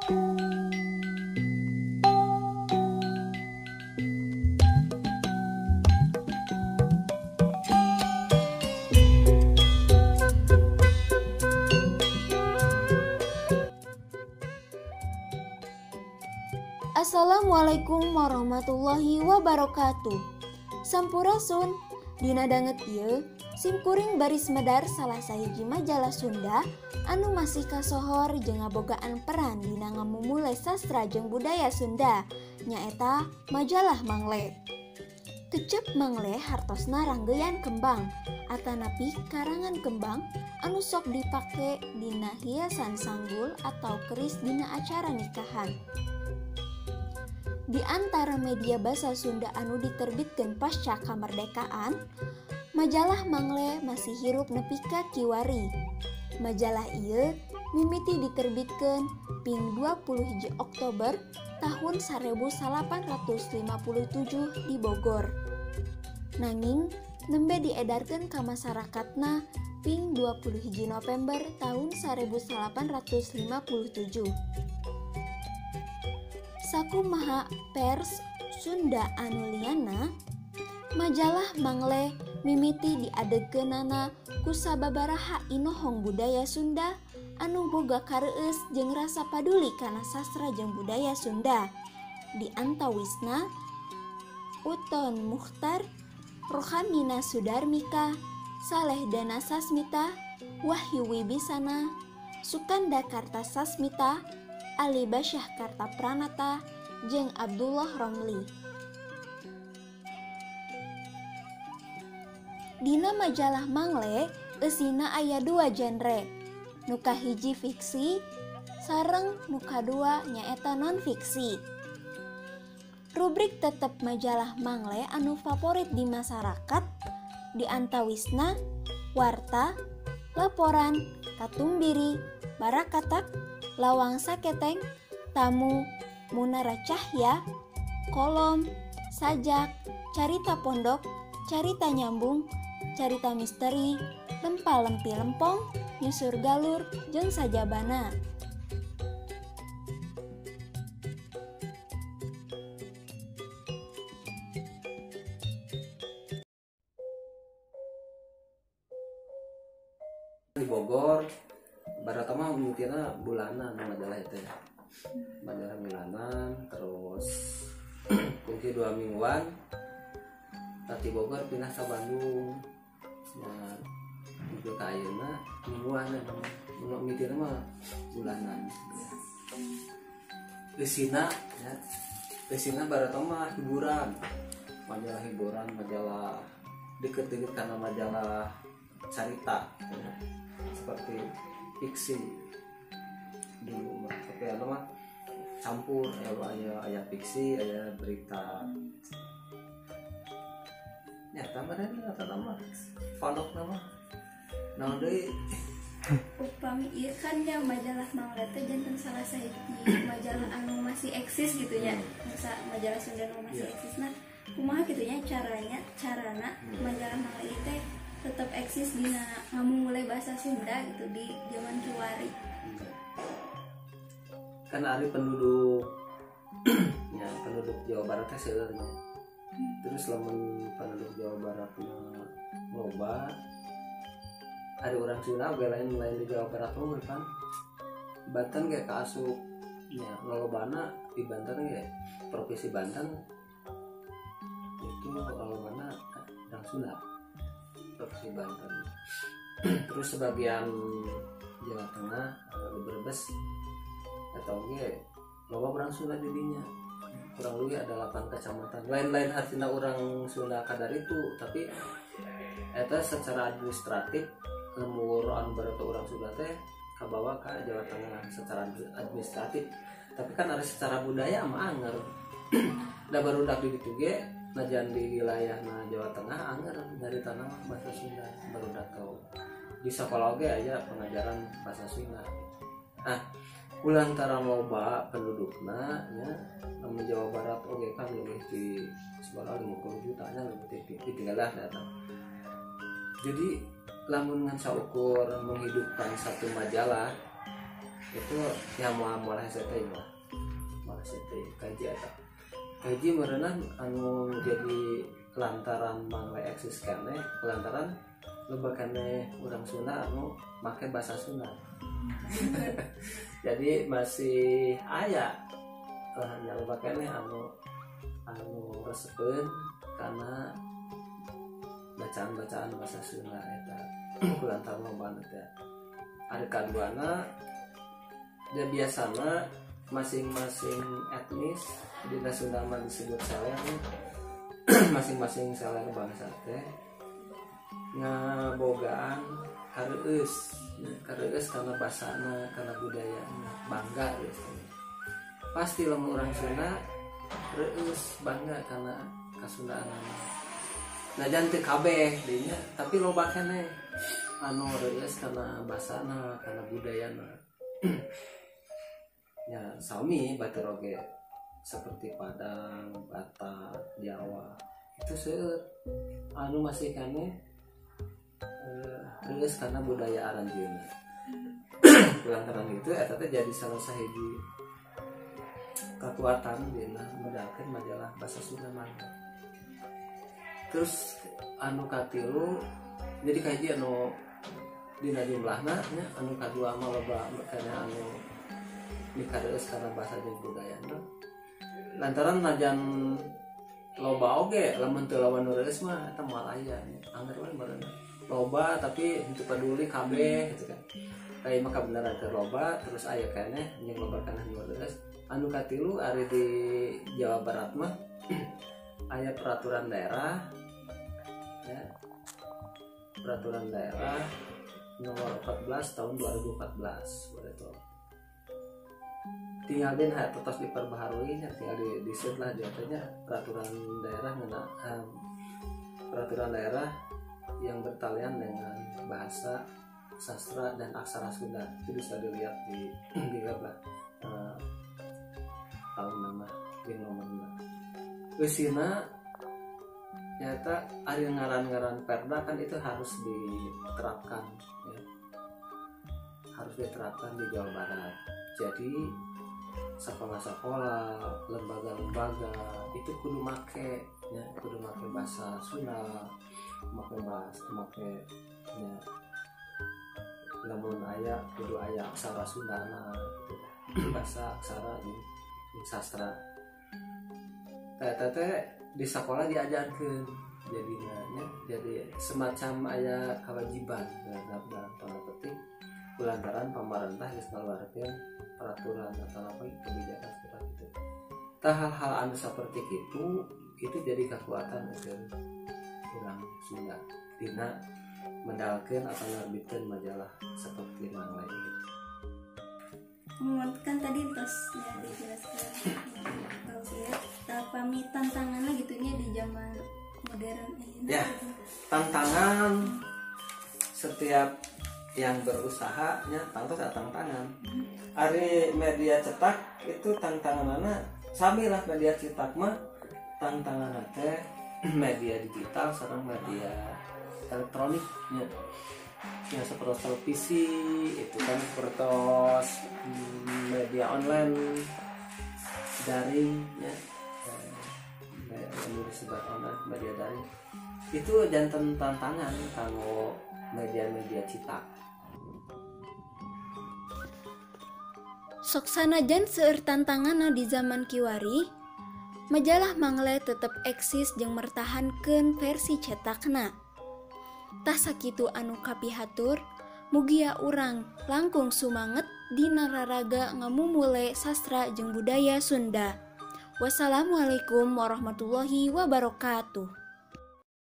Assalamualaikum warahmatullahi wabarakatuh. Sampurasun. Dina danget ieu simkuring baris medar salah sahiji majalah Sunda anu masih kasohor jeung ngabogaan peran dina ngamumule sastra jeung budaya Sunda, nyaeta majalah Mangle. Kecep Mangle hartosna ranggeyan kembang atanapi karangan kembang anu sok dipake dina hiasan sanggul atau keris dina acara nikahan. Di antara media basa Sunda anu diterbitkeun pasca kamerdekaan, majalah Mangle masih hirup nepi ka kiwari. Majalah ieu mimiti diterbitkeun ping 21 Oktober tahun 1857 di Bogor. Nanging nembe diedarkeun ka masarakatna ping 21 November tahun 1857. Sakumaha pers Sunda anu lianna, majalah Mangle mimiti diadegkeunana ku sababaraha inohong budaya Sunda anu boga kareueus jeung rasa paduli kana sastra jeung budaya Sunda. Di antawisna Uton Muchtar, Rohamina Sudarmika, Saleh Dana Sasmita, Wahyu Wibisana, Sukanda Kartasasmita, Ali Basyah Kartapranata, jeung Abdullah Romli. Dina majalah Mangle eusina aya dua genre, nu kahiji fiksi sareng nu kadua nyaeta non fiksi. Rubrik tetep majalah Mangle anu favorit di masyarakat di antawisna warta, laporan, katumbiri, barakatak, lawang saketeng, tamu, munara cahya, kolom, sajak, carita pondok, carita nyambung, carita misteri, lempa-lempi lempong, nyusur galur, jeung sajabana. Di Bogor baratama mimitina bulanan majalah itu ya. Majalah bulanan terus mungkin 2 mingguan tadi Bogor pindah ke Bandung. Nah, juga ka ayeuna mingguan nu mimitina mah bulanan ya. Eusina ya. Eusina baratama hiburan. Majalah hiburan, majalah deket-deket karena majalah carita ya. Seperti fiksi dulu mah, tapi anu mah campur aya fiksi, aya berita. Ya tambahan eta mah pondok nama. Naon deui? Upami ieu kan nya majalah Mangle teh janten salah sahiji majalah anu masih eksis gitu nya. Masa majalah Sunda anu masih eksis. Nah, kumaha kitu nya carana majalah Mangle ieu teh tetap eksis dina ngamumule bahasa Sunda gitu di zaman kiwari. Karena ari penduduk ya penduduk Jawa Barat teh seueur nya. Terus lamun penduduk Jawa Barat loba ari urang Sunda oge lain-lain di Jawa Barat mah kan. Banten ge kaasup nya lolobana di Banten ge provinsi Banten itu lolobana urang Sunda. Provinsi Banten. Terus sebagian Jawa Tengah atau Brebes atau ge loba urang Sunda di dinya. Kurang lebih ada 8 kecamatan. Lain-lain artinya orang Sunda kadar itu, tapi eta secara administratif lembur anu berarti orang Sunda teh kabawa ka Jawa Tengah secara administratif. Tapi kan ada secara budaya mah anger. Da barudak di ditu ge najan di wilayah na Jawa Tengah anger nyarita nama bahasa Sunda barudak kau. Di sekolah oge aya pengajaran bahasa Sunda. Nah, lantaran loba pendudukna nya lamun Jawa Barat oge kan lebih di sekolah 50 juta nya lebih ditinggal datang. Jadi lamun ngan saukur menghidupkan satu majalah Itu yang moal hese teh mah. Moal hese teh kaji eta. Kaji meureunan anu jadi lantaran Mangle eksis keneh lantaran loba keneh urang Sunda anu make bahasa Sunda. Jadi masih aya hanya loba keneh anu resepeun karena bacaan-bacaan bahasa Sunda eta kulantaran loba teh. Ada kaduana dia biasana masing-masing etnis di Sunda mah disebut seler, masing-masing seler bangsa teh ngabogaan kareueus, kareueus karena basana, karena budayana, bangga gitu. Pasti lamun urang Sunda reueus bangga karena kasundaanana. Najan teu kabeh dinya, tapi loba keneh anu reueus karena basana, karena budayana. Ya sami batur oge seperti Padang, Batak, Jawa itu seueur anu masih keneh reueus karena budaya aranjeunna. Lantaran itu eta teh jadi salah sahiji kekuatan dina medalkeun majalah bahasa Sunda Mangle. Terus anu katilu jadi kahiji anu dina jumlahna nya, anu kadua mah loba kana anu mikareus karena bahasa jeung budayana. Lantaran najan loba oge lamun teu lawan nu reueus mah eta moal aya nya, angger we meureun loba tapi henteu peduli kabeh gitu kan. Tah mah kabeneran teu loba terus aya keneh jeung loba keneh nu reueus. Anu katilu ari di Jawa Barat mah aya peraturan daerah ya, peraturan daerah nomor 14 tahun 2014 itu. Tinggal den terus diperbaharui, tinggal di diset lah jatuhnya peraturan daerah peraturan daerah yang bertalian dengan bahasa, sastra dan aksara Sunda. Itu bisa dilihat di web lah. Tahun nama jeung nomorna. Eusina nyata ari ngaran-ngaran perda kan itu harus diterapkan ya. Harus diterapkan di Jawa Barat. Jadi sekolah-sekolah, lembaga-lembaga itu kudu make ya, kudu make bahasa Sunda, make bahasa make ya, lamun aya kudu aya aksara Sundana gitu. Bahasa aksara jeung sastra. Eta teh di sekolah diajarkeun jadinya nya, jadi semacam aya kewajiban dalam tanda petik lantaran pemerintah geus ngaluarkeun peraturan atau apa kebijakan seperti itu. Tah hal-hal anu seperti itu jadi kekuatan untuk urang Sunda dina mendalkeun atau nerbitkeun majalah seperti Mangle gitu. Kan tadi terus ya dijelaskan tahu sih ya, pami tantangannya gitunya di zaman modern ini. Ya, tantangan setiap yang berusaha nya tangtos ada tantangan. Ari media cetak itu tantanganana sami lah media cetak mah tantanganna teh media digital sareng media elektronik nya. Ya seperti televisi itu kan seperti media online daring ya, yang disebar online media daring itu janten tantangan kanggo media-media cetak. Sok sanajan seueur tantanganna di zaman kiwari, majalah Mangle tetep eksis jeung mertahankeun versi cetakna. Tah sakitu anu kapihatur, mugia urang langkung sumanget dina raraga ngamumule sastra jeung budaya Sunda. Wassalamualaikum warahmatullahi wabarakatuh.